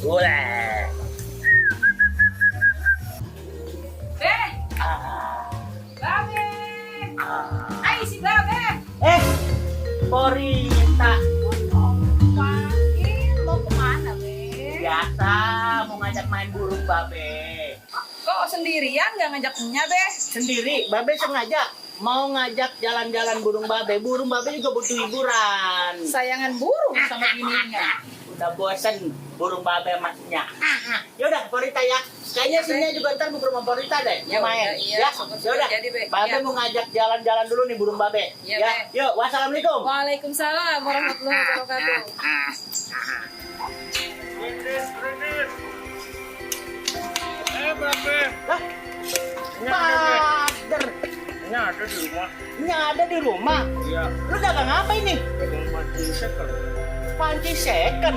Boleh. Babe! Ay, si Babe! Korita. Panggil, mau kemana, Be? Biasa mau ngajak main burung babe. Kok sendirian nggak ngajaknya, Be? Sendiri, babe sengaja mau ngajak jalan-jalan burung babe. Burung babe juga butuh hiburan. Sayangan burung sama bininya. Udah bosen burung babe masnya. Yaudah, Korita ya. Kayaknya sini juga ntar mau ke rumah Korita deh. Ya main. udah, iya. Yaudah. Jadi, Be. Babe Ya. mau ngajak jalan-jalan dulu nih burung babe. Ya, Ya. Be. Yuk, wassalamualaikum. Waalaikumsalam warahmatullahi wabarakatuh. Babe, Lah, Pader. ini ada di rumah. Ini ada di rumah. Iya, Lu dagang apa ini? pegang panci second. Panci second.